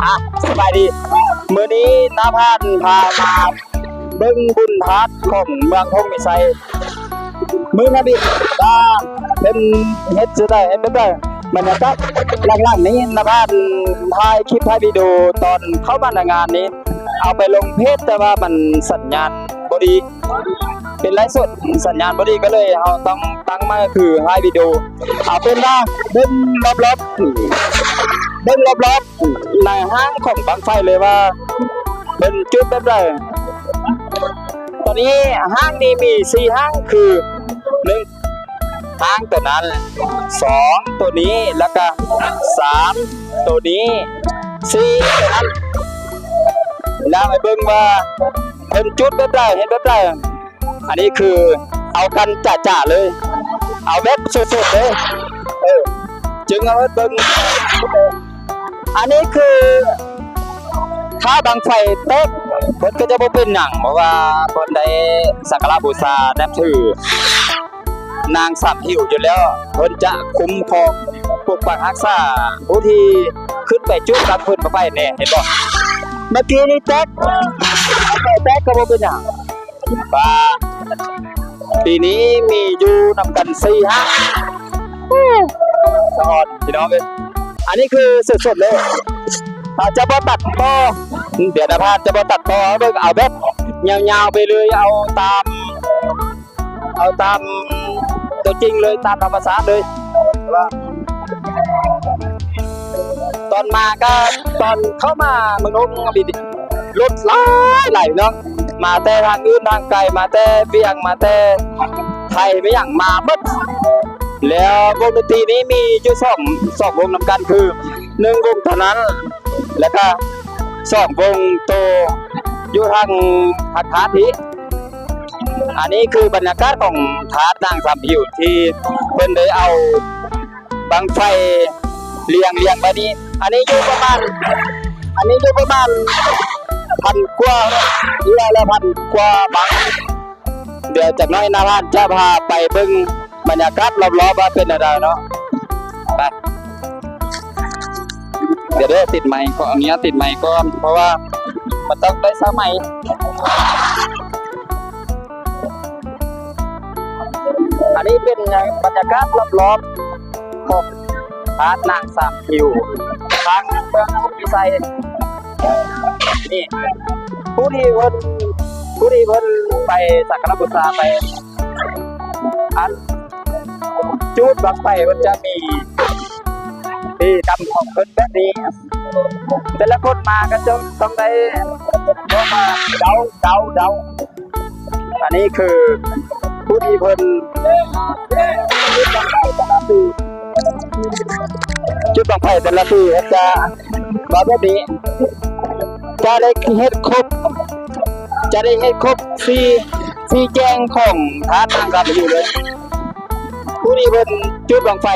ອ່ະ ສະບາຍດີ ມື້ນີ້ນ້າພານພາມາເບິ່ງບຸນທາດຂອງເມືອງທົ່ງວິໄຊ ມື້ທຳອິດວ່າເພິ່ນເຮັດຈັ່ງໃດ ເຮັດແບບໃດ ບັນຍາກາດຫຼັງໆນີ້ ນ້າພານຖ່າຍຄລິບ ຖ່າຍວິດີໂອຕອນເຂົ້າມາໃນງານນີ້ ເອົາໄປລົງເພຈ ແຕ່ວ່າມັນສັນຍານບໍ່ດີ ເປັນໄລຟ໌ສົດ ສັນຍານບໍ່ດີ ກໍເລີຍເຮົາຕ້ອງຕັ້ງໃໝ່ ຄືຖ່າຍວິດີໂອ ເອົາເປັນວ່າເບິ່ງລອບໆ ເບິ່ງລອບໆ ໃນຫ້າງຂອງບັ້ງໄຟເລີຍວ່າເພິ່ນຈຸດແບບໃດ. ຕອນນີ້ຫ້າງນີ້ມີສີ່ຫ້າງ ຄື ໜຶ່ງ ຫ້າງໂຕນັ້ນ, ສອງ ໂຕນີ້ ແລ້ວກະ ສາມ ໂຕນີ້, ສີ່ ໂຕນັ້ນ ແລ້ວໃຫ້ເບິ່ງວ່າເພິ່ນຈຸດແບບໃດ ເຮັດແບບໃດ. ອັນນີ້ຄືເອົາກັນຈະໆເລີຍ ເອົາແບບສົດໆເລີຍ ເອີ ຈຶ່ງເອົາໃຫ້ເບິ່ງ. ອັນນີ້ຄືຖ້າບັ້ງໄຟແຕກ ເພິ່ນກໍຈະບໍ່ເປັນຫຍັງ ເພາະວ່າເພິ່ນໄດ້ສັກກາລະບູຊານັບຖືນາງສາມຜິວຢູ່ແລ້ວ ເພິ່ນຈະຄຸ້ມຄອງປົກປັກຮັກສາຜູ້ທີ່ຂຶ້ນໄປຈູດກັບເພິ່ນເຂົ້າໄປແນ່ ເຫັນບໍ່? ເມື່ອກີ້ນີ້ແຕກ ແຕກກໍບໍ່ເປັນຫຍັງ. ວ່າປີນີ້ມີຢູ່ນຳກັນສີ່ຫ້າງ ສະອອນພີ່ນ້ອງເອີຍ. ອັນນີ້ຄືສົດໆເລີຍ ເຮົາຈະບໍ່ຕັດຕໍ່ ດຽວນະພານຈະບໍ່ຕັດຕໍ່ ເອົາເບິ່ງ ເອົາແບບຍາວໆໄປເລີຍ ເອົາຕາມ ເອົາຕາມຕົວຈິງເລີຍ ຕາມທຳມະຊາດເລີຍ. ຕອນມາກໍ ຕອນເຂົ້າມາເມືອງທົ່ງ ລົດຫຼາຍໆເນາະ ມາແຕ່ທາງອື່ນທາງໄກ ມາແຕ່ວຽງ ມາແຕ່ໄທ ມາຫຍັງມາໝົດ. ແລ້ວວົງດົນຕີນີ້ມີຢູ່ສອງ ສອງວົງນຳກັນ ຄື ໜຶ່ງ ວົງທະນັນ ແລ້ວກະ ສອງ ວົງໂຕ ຢູ່ທາງພະທາດພີ້. ອັນນີ້ຄືບັນຍາກາດຂອງທາດນາງສາມຜິວ ທີ່ເພິ່ນໄດ້ເອົາບັ້ງໄຟລຽງ ລຽງແບບນີ້. ອັນນີ້ຢູ່ປະມານ ອັນນີ້ຢູ່ປະມານພັນກວ່າ ເທື່ອລະພັນກວ່າບັ້ງ. ດຽວຈັກໜ້ອຍນະພານຈະພາໄປເບິ່ງບັນຍາກາດລອບໆວ່າເປັນແນວໃດເນາະ. ໄປ ດຽວເດີ ຕິດໄມກ່ອນ ຂໍອະນຸຍາດຕິດໄມກ່ອນ ເພາະວ່າມັນຕ້ອງໄດ້ສະໄໝ. ອັນນີ້ເປັນບັນຍາກາດລອບໆຂອງທາດນາງສາມຜິວ ທາງເມືອງພິໄຊ. ນີ້ ຜູ້ທີ່ເພິ່ນ ຜູ້ທີ່ເພິ່ນໄປສັກກາລະບູຊາ ໄປ ອັນ ຈູດບັ້ງໄຟ ເພິ່ນຈະມີພິທີກຳຂອງເພິ່ນແບບນີ້. ແຕ່ລະຄົນມາກໍຈະຕ້ອງໄດ້ບອກວ່າເດົາ ເດົາ ເດົາ. ອັນນີ້ຄືຜູ້ທີ່ເພິ່ນ ຈຸດບັ້ງໄຟແຕ່ລະປີ ຈະວ່າແບບນີ້ ຈະໄດ້ເຮັດຄົບ ຈະໄດ້ເຮັດຄົບສີ່ ສີ່ແຈ້ງຂອງທາດນາງສາມຜິວເລີຍ. ຜູ້ທີ່ເພິ່ນຈຸດບັ້ງໄຟ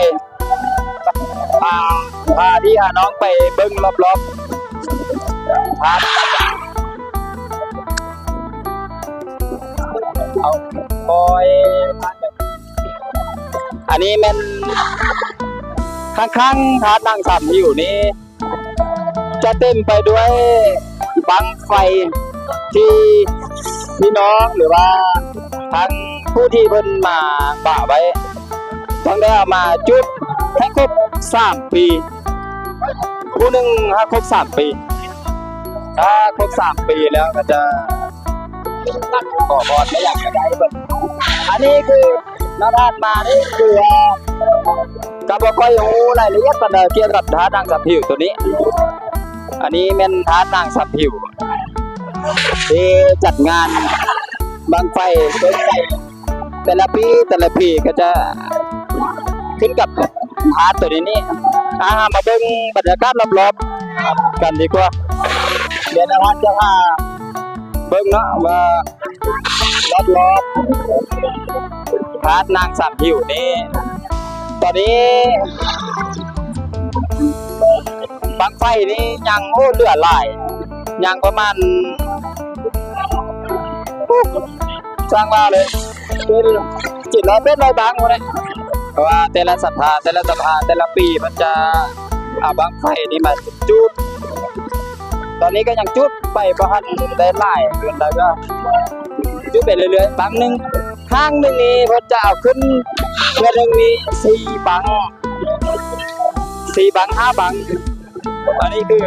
ພາ ພາພີ່ພານ້ອງໄປເບິ່ງລອບໆ ທາດ ເອົາ ປ່ອຍ ອັນນີ້ແມ່ນ ຂ້າງໆ ທາດນາງສາມຜິວນີ້ ຈະເຕັມໄປດ້ວຍບັ້ງໄຟທີ່ພີ່ນ້ອງ ຫຼືວ່າທັງຜູ້ທີ່ເພິ່ນມາປະໄວ້ ຕ້ອງໄດ້ເອົາມາຈຸດໃຫ້ຄົບສາມປີ ຜູ້ໜຶ່ງໃຫ້ຄົບສາມປີ. ຖ້າຄົບສາມປີແລ້ວກໍຈະຂໍພອນໄດ້ຫຍັງກໍໄດ້ເບິດ. ອັນນີ້ຄື ມາຜ່ານມານີ້ຄືວ່າກໍບໍ່ຄ່ອຍຮູ້ລາຍລະອຽດປານໃດກ່ຽວກັບທາດນາງສາມຜິວໂຕນີ້. ອັນນີ້ແມ່ນທາດນາງສາມຜິວທີ່ຈັດງານບັ້ງໄຟເບິ່ງໄຟແຕ່ລະປີ ແຕ່ລະປີກໍຈະຂຶ້ນກັບທາດໂຕນີ້ນີ້. ອ່າ ເຮົາມາເບິ່ງບັນຍາກາດລອບໆກັນດີກວ່າ. ດຽວນະພານຈະພາເບິ່ງເນາະວ່າ ລອບໆທາດນາງສາມຜິວນີ້ ຕອນນີ້ບັ້ງໄຟນີ້ຍັງ ໂອ້ ເຫຼືອຫຼາຍ ຍັງປະມານ ຊ່າງວ່າເລີຍ ເປັນເຈັດຮ້ອຍແປດຮ້ອຍບັ້ງພຸ້ນແຫຼະ. ເພາະວ່າແຕ່ລະສັບພາ ແຕ່ລະສັບພາ ແຕ່ລະປີເພິ່ນຈະ ເອົາບັ້ງໄຟນີ້ມາຈຸດ. ຕອນນີ້ກໍຍັງຈຸດໄປບໍ່ທັນໄດ້ຫຼາຍເທົ່າໃດ ກໍຈຸດໄປເລື້ອຍໆ. ບັ້ງໜຶ່ງ ຄັ້ງໜຶ່ງນີ້ເພິ່ນຈະເອົາຂຶ້ນເທື່ອໜຶ່ງນີ້ສີ່ບັ້ງ ສີ່ບັ້ງ ຫ້າບັ້ງ. ອັນນີ້ຄື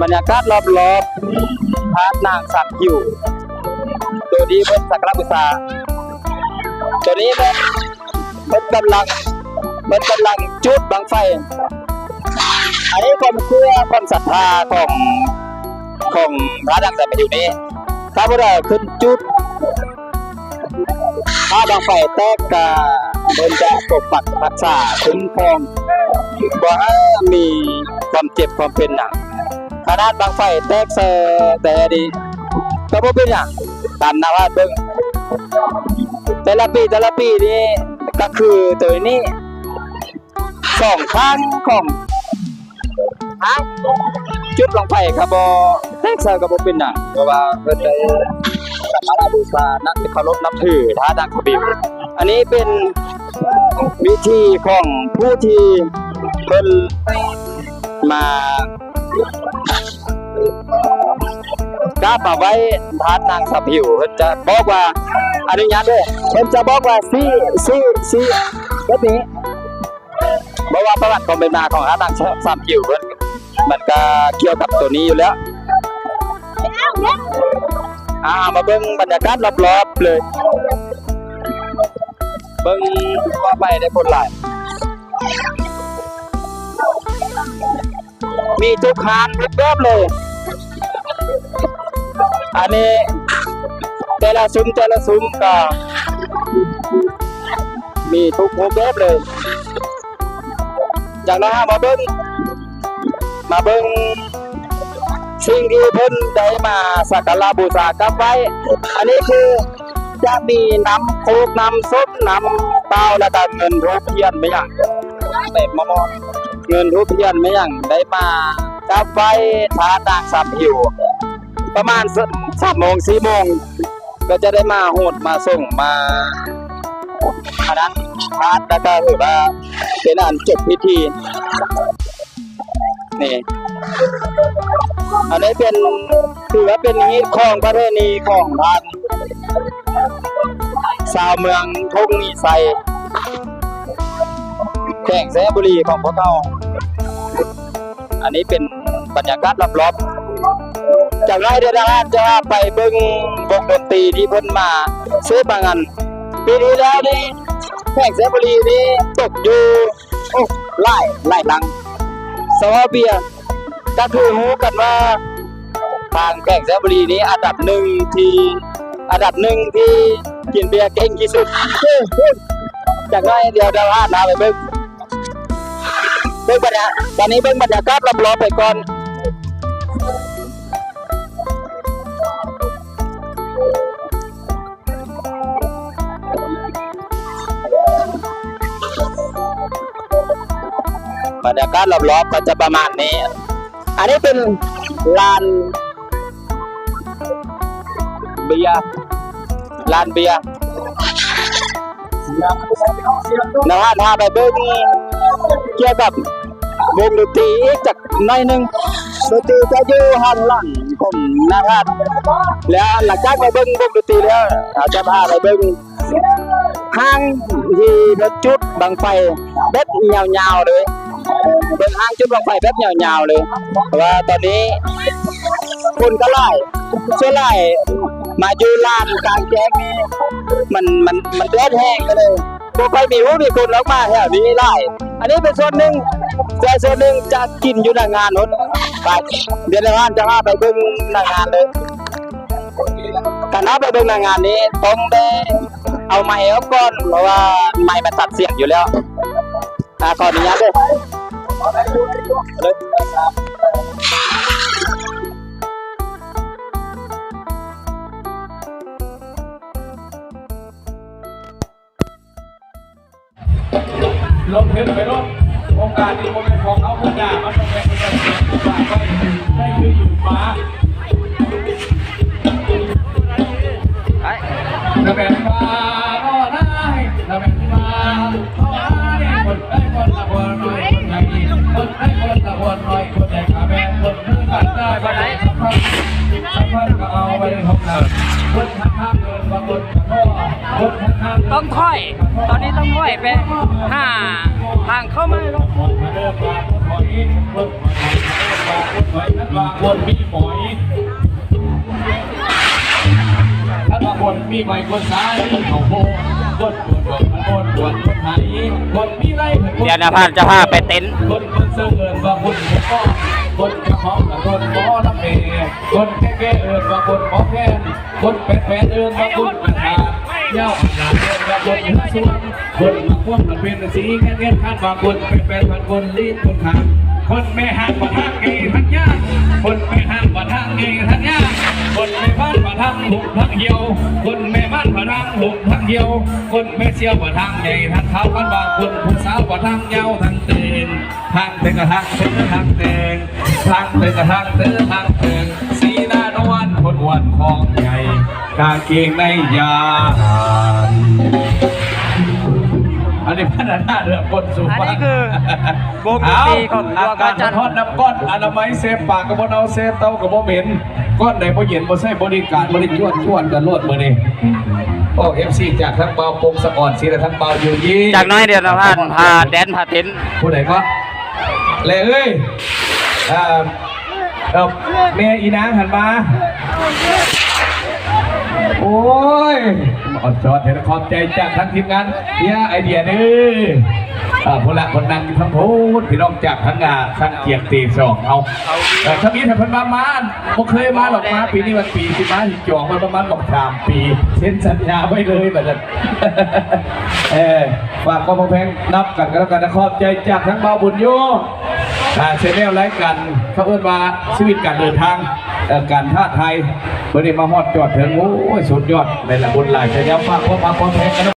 ບັນຍາກາດລອບໆ ທາດນາງສາມຜິວ ໂຕທີ່ເພິ່ນສັກກາລະບູຊາ. ໂຕນີ້ແມ່ນເພິ່ນກຳລັງ ເພິ່ນກຳລັງຈຸດບັ້ງໄຟ. ອັນນີ້ຄວາມເຊື່ອຄວາມສັດທາຂອງ ຂອງທາດນາງສາມຜິວນີ້ ຖ້າຜູ້ໃດຂຶ້ນຈຸດ ຖ້າບັ້ງໄຟແຕກກະເພິ່ນຈະປົກປັກຮັກສາຄຸ້ມຄອງ ບໍ່ໃຫ້ມີຄວາມເຈັບຄວາມເປັນຫຍັງ. ຂະໜາດບັ້ງໄຟແຕກເສີແຕ່ດີກໍບໍ່ເປັນຫຍັງ. ຕາມນາວາດເບິ່ງ ແຕ່ລະປີ ແຕ່ລະປີນີ້ ກໍຄືໂຕນີ້ ສອງຄັ້ງຂອງ ຮະ ຈຸດບັ້ງໄຟກະບໍ່ແຕກໃສ່ກະບໍ່ເປັນຫຍັງ ເພາະວ່າເພິ່ນໄດ້ສັກກາລະບູຊາ ນັບ ເຄົາລົບນັບຖືທາດນາງສາມຜິວ. ອັນນີ້ເປັນວິທີຂອງຜູ້ທີ່ເພິ່ນມາກາບມາໄຫວ້ທາດນາງສາມຜິວ ເພິ່ນຈະບອກວ່າ ອະນຸຍາດເດີ ເພິ່ນຈະບອກວ່າ ຊີ້ ຊີ້ ຊີ້ ແບບນີ້. ເພາະວ່າປະຫວັດຄວາມເປັນມາຂອງທາດນາງສາມຜິວເພິ່ນ ມັນກະກ່ຽວກັບໂຕນີ້ຢູ່ແລ້ວ. ອ່າ ມາເບິ່ງບັນຍາກາດລອບໆເລີຍ ເບິ່ງວ່າໄປໄດ້ຜົນຫຼາຍ. ມີທຸກຮ້ານທຸກແບບເລີຍ. ອັນນີ້ແຕ່ລະຊຸມ ແຕ່ລະຊຸມກະມີທຸກຮູບແບບເລີຍ. ຈາກນັ້ນເຮົາມາເບິ່ງ ມາເບິ່ງສິ່ງທີ່ເພິ່ນໄດ້ມາສັກກາລະບູຊາກັບໄຫວ້. ອັນນີ້ຄື ຈະມີນ້ຳໂຄກ ນ້ຳສົ້ມ ນ້ຳເປົ່າ ແລ້ວກະເງິນທູບທຽນແມ່ນຫຍັງ ເຕັມມາໝົດ ເງິນທູບທຽນແມ່ນຫຍັງ ໄດ້ມາກັບໄຫວ້ທາດນາງສາມຜິວ ປະມານສາມໂມງ ສີ່ໂມງ ກໍຈະໄດ້ມາຫົດມາສົງມາ ອັນນັ້ນທາດ ແລ້ວກະຖືວ່າເປັນອັນຈົບພິທີ. ນີ້ ອັນນີ້ເປັນ ຖືວ່າເປັນຮີດຄອງປະເພນີຂອງທາງຊາວເມືອງທົ່ງມີໄຊ ແຂວງໄຊຍະບູລີຂອງພວກເຮົາ. ອັນນີ້ເປັນບັນຍາກາດລອບໆ. ຈາກນັ້ນດຽວທາງຮ້ານຈະພາໄປເບິ່ງວົງດົນຕີທີ່ເພິ່ນມາເສບມາງານ. ປີທີ່ແລ້ວນີ້ ແຂວງໄຊຍະບູລີນີ້ຕົກຢູ່ ໂອ້ ຫຼາຍ ຫຼາຍຫຼັງ ສະເພາະເບຍ ກໍຄືຮູ້ກັນວ່າທາງແຂວງໄຊຍະບູລີນີ້ອັນດັບໜຶ່ງທີ່ ອັນດັບໜຶ່ງທີ່ກິນເບຍເກັ່ງທີ່ສຸດ. ຈັກໜ້ອຍດຽວ ດຽວພາໄປເບິ່ງ ເບິ່ງບັນຍາ ຕອນນີ້ເບິ່ງບັນຍາກາດລອບໆໄປກ່ອນ. ບັນຍາກາດລອບໆກໍຈະປະມານນີ້. ອັນນີ້ເປັນລານເບຍ ລານເບຍ. ນະ ພາໄປເບິ່ງກ່ຽວກັບວົງດົນຕີອີກຈັກໜ້ອຍໜຶ່ງ. ດົນຕີຈະຢູ່ທາງຫຼັງຂອງນະ ແລ້ວຫຼັງຈາກໄປເບິ່ງວົງດົນຕີແລ້ວ ເຮົາຈະພາໄປເບິ່ງຫ້າງທີ່ເພິ່ນຈຸດບັ້ງໄຟແບບຍາວໆເລີຍ. ເບິ່ງຫ້າງຈຸດບັ້ງໄຟແບບຍາວໆເລີຍ ເພາະວ່າຕອນນີ້ຄົນກໍຫຼາຍ ສ່ວນຫຼາຍມາຢູ່ລານກາງແຈ້ງນີ້ ມັນ ມັນ ມັນແດດແຮງ ກໍເລີຍບໍ່ຄ່ອຍມີຜູ້ມີຄົນອອກມາແຖວນີ້ຫຼາຍ. ອັນນີ້ເປັນສ່ວນໜຶ່ງ ແຕ່ສ່ວນໜຶ່ງຈະກິນຢູ່ໜ້າງານພຸ້ນ. ໄປ ດຽວເຮົາຈະພາໄປເບິ່ງໜ້າງານເລີຍ. ຄັນເຮົາໄປເບິ່ງໜ້າງານນີ້ ຕ້ອງໄດ້ເອົາໄມອອກກ່ອນ ເພາະວ່າໄມມັນຕັດສຽງຢູ່ແລ້ວ. ອ່າ ຂໍອະນຸຍາດເດີ. ລົງຂຶ້ນໄປໂລດ ໂອກາດນີ້ບໍ່ແມ່ນຂອງເຮົາ ເພິ່ນດ່າ ມັນຕ້ອງແມ່ນເພິ່ນ ຝາກໄວ້ໃນຄືຢູ່ຟ້າ. ລະແມ່ນຟ້າລໍນາຍ ລະແມ່ນຟ້າລໍນາຍ ຄົນໄດ້ຄົນລະບໍ່ນ້ອຍ ຄົນໄດ້ຄົນລະ ຄົນມີໝອຍ ຄັນວ່າຄົນມີໝອຍ ຄົນສາຍເຂົ້າໂພ ຄົນກວນດອກ ຄົນກວນ ຄົນໄຫ ຄົນມີໄລ ດຽວນະພາດຈະພາໄປເຕັ້ນ ຄົນເບິ່ງເຊິ່ງເອີ້ນວ່າຄົນໝໍ ຄົນເຈົ້າຂອງ ຄົນໝໍລຳແມ່ ຄົນແກ່ໆເອີ້ນວ່າຄົນໝໍແຄນ ຄົນແປນໆເອີ້ນວ່າຄົນກະທາ ຍາວຂະໜາດເອີ້ນວ່າຄົນເຮືອສວນ ຄົນມາຄວມມັນເປັນສີແຄນໆ ຄາດວ່າຄົນແປນໆ ພັນຄົນລີນຄົນຂາດ ຄົນແມ່ຮ້າງວ່າທາງໃຫຍ່ທາງຍາກ ຄົນແມ່ຮ້າງວ່າທາງໃຫຍ່ທາງຍາກ ຄົນແມ່ບ້ານວ່າທາງຫົກທາງຫ່ຽວ ຄົນແມ່ບ້ານວ່າທາງຫົກທາງຫ່ຽວ ຄົນແມ່ຊຽວວ່າທາງໃຫຍ່ທາງຂາວ ຄັນວ່າຄົນຜູ້ສາວວ່າທາງຍາວທາງເຕີງ ທາງເຕີງກະທາງເຕີງ ທາງເຕີງ ທາງເຕີງກະທາງເຕີງ ທາງເຕີງ ສີໜ້ານວນ ຄົນອ້ວນຂອງໃຫຍ່ ກາງເກງໃນຢານ ອັນນີ້ພັດທະນາເລື່ອງຄົນສູ່ ອັນນີ້ຄືວົງດົນຕີຂອງ ເອົາ ດວງພະຈັນ ອາກາດຮ້ອນ ນ້ຳກ້ອນອະນາໄມ ເຊບປາກກະບໍ່ເນົ່າ ເຊບເຕົ້າກະບໍ່ເໝັນ ກ້ອນໃດບໍ່ເຢັນບໍ່ໃຊ້ບໍລິການ ບໍ່ໄດ້ຈວດຈວນກັນໂລດມື້ນີ້ ໂອ້ ເອັຟຊີ ຈາກທັງບ່າວພົງສະອອນ ສີ ແລະ ທັງບ່າວຢູຢີ ຈັກໜ້ອຍດຽວນະພາດ ພາແດນພາເຕັ້ນ ຜູ້ໃດເກາະ ແລະເອີຍ ເອີ ເອີ ແມ່ອີນາງຫັ້ນມາ ໂອ້ຍ ອອນຊອນແທ້ ຂອບໃຈຈາກທາງທີມງານເຍຍໄອເດຍເດີ ເອີ ພຸ້ນລະ ເພິ່ນນັ່ງຢູ່ທາງພຸ້ນ ພີ່ນ້ອງຈາກທາງ ອາ ທາງກຽງເຕສອງເຮົາ ເອີ ທຳອິດໃຫ້ເພິ່ນມາ ມາ ບໍ່ເຄີຍມາດອກ ມາປີນີ້ມັນປີຊິມາ ຊິຈອງໄວ້ປະມານບັກສາມປີ ເຊັນສັນຍາໄວ້ເລີຍວ່າຊັ້ນ ເອີ ຝາກຄວາມຮັກແພງນຳກັນກໍແລ້ວກັນນະ ຂອບໃຈຈາກທາງບ່າວບຸນຢູ່ ອ່າ ແຊນແນວລາຍການ ເຂົາເອີ້ນວ່າຊີວິດການເດີນທາງ ເອີ ການທ້າທາຍ ມື້ນີ້ມາຮອດຈອດເຖິງ ໂອ້ຍ ສຸດຍອດ ແມ່ນລະບຸນຫຼາຍ ຈະຍາມຝາກຄວາມຮັກຄວາມແພງກັນ